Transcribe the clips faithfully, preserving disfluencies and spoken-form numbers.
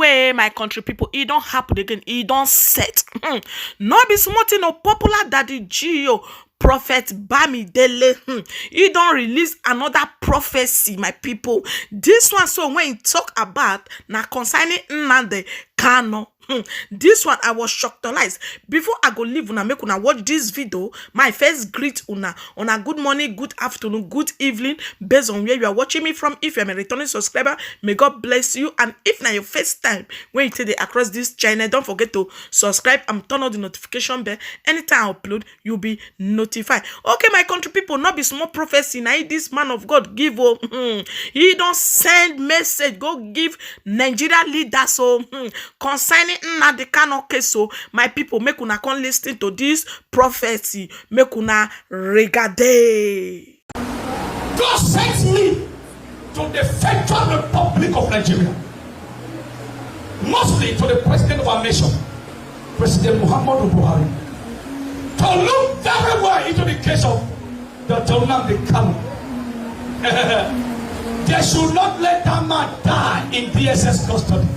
Wey, my country people, e don happen again, e don set. Hmm. No be small thing o. Popular Daddy G O, Prophet Bamidele, hmm, e don release another prophecy, my people. This one, so when he talk about na concerning Nnamdi Kanu. Hmm. This one, I was shocked. Before I go leave una, make una watch this video, my first greet una. Una good morning, good afternoon, good evening, based on where you are watching me from. If you are a returning subscriber, may God bless you. And if na your first time when you take dey across this channel, don't forget to subscribe and turn on the notification bell. Anytime I upload, you'll be notified. Okay, my country people, no be small prophecy na this man of God give o. Hmm. He don send message go give Nigeria leaders o, hmm, concerning Nnamdi Kanu case o. My people, make una come listen to this prophecy, make una regade. God sent me to the Federal Republic of Nigeria, mostly to the president of our nation, President Muhammadu Buhari, to look very well into the case of Doctor Nnamdi Kanu. They should not let that man die in D S S custody.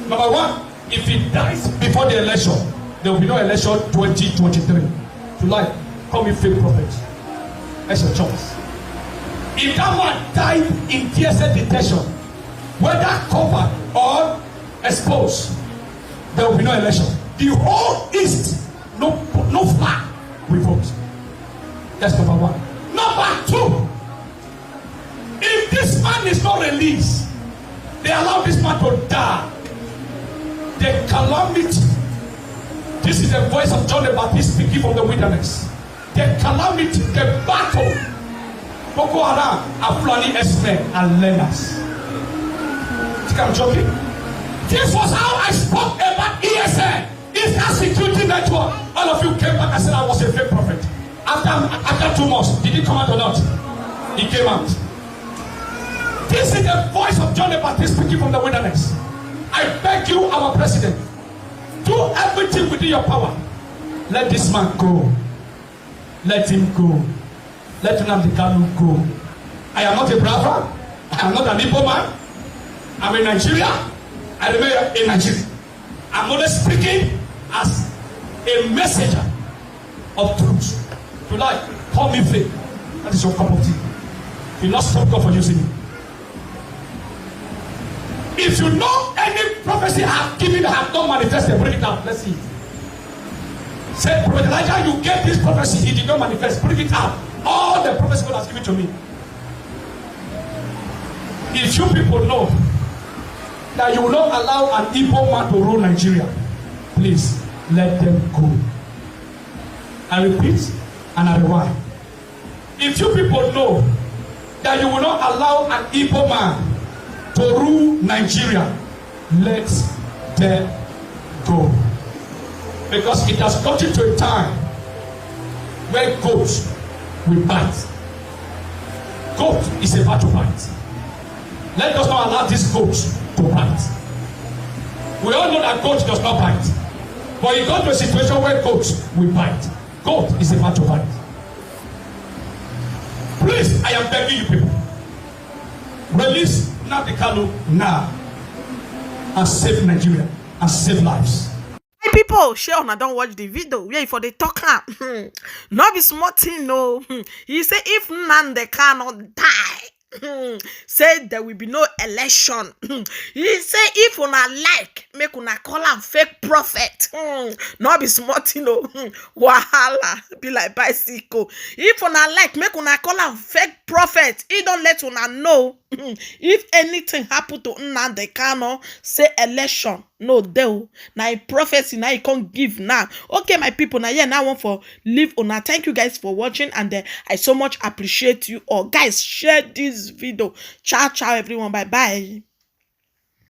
Number one, if he dies before the election, there will be no election twenty twenty-three. July, call me fake prophet. That's your choice. If that man died in D S S detention, whether covered or exposed, there will be no election. The whole East, no, no flag will vote. That's number one. Number two, if this man is not released, they allow this man to die. The calamity. This is the voice of John the Baptist speaking from the wilderness. The calamity, the battle. Boko Haram are Fulani S men and learners. Think I'm joking? This was how I spoke about E S N, Eastern Security Network. All of you came back and said I was a fake prophet. After, after two months, did it come out or not? It came out. This is the voice of John the Baptist speaking from the wilderness. I beg you, our president, do everything within your power. Let this man go. Let him go. Let Nnamdi Kanu go. I am not a Biafra. I am not an Igbo man. I'm a Nigerian. I remain a Nigerian. I'm only speaking as a messenger of truth. If you like, call me fake. That is your cup of tea. You not stop God for using me. If you know any prophecy I have given that have not manifested, bring it out. Let's see. Say, Prophet Elijah, you gave this prophecy, he did not manifest. Bring it out. All the prophecy God has given to me. If you people know that you will not allow an Igbo man to rule Nigeria, please let them go. I repeat and I rewind. If you people know that you will not allow an Igbo man to rule Nigeria, let them go. Because it has gotten to a time where goats will bite. Goat is about to bite. Let us not allow this goat to bite. We all know that goat does not bite. But you got to a situation where goat will bite. Goat is about to bite. Please, I am begging you people, release Nnamdi Kanu now and save Nigeria and save lives. My people, shey una don watch the video where for the talk am? Hmm. No be small thing, no. Hmm. He say if Nnamdi Kanu die, hmm, say there will be no election. Hmm. He say if una like, make una call am fake prophet. Hmm. No be small thing, no. Hmm. Wahala be like bicycle. If una like, make una call am fake prophet. He don let una know. Hmm. If anything happen to Nnamdi Kanu, say election no dey o. Na a prophecy na he come give now. Okay, my people, na here now I want for leave una. Thank you guys for watching, and uh, I so much appreciate you all. Guys, share this video. Ciao, ciao, everyone. Bye bye.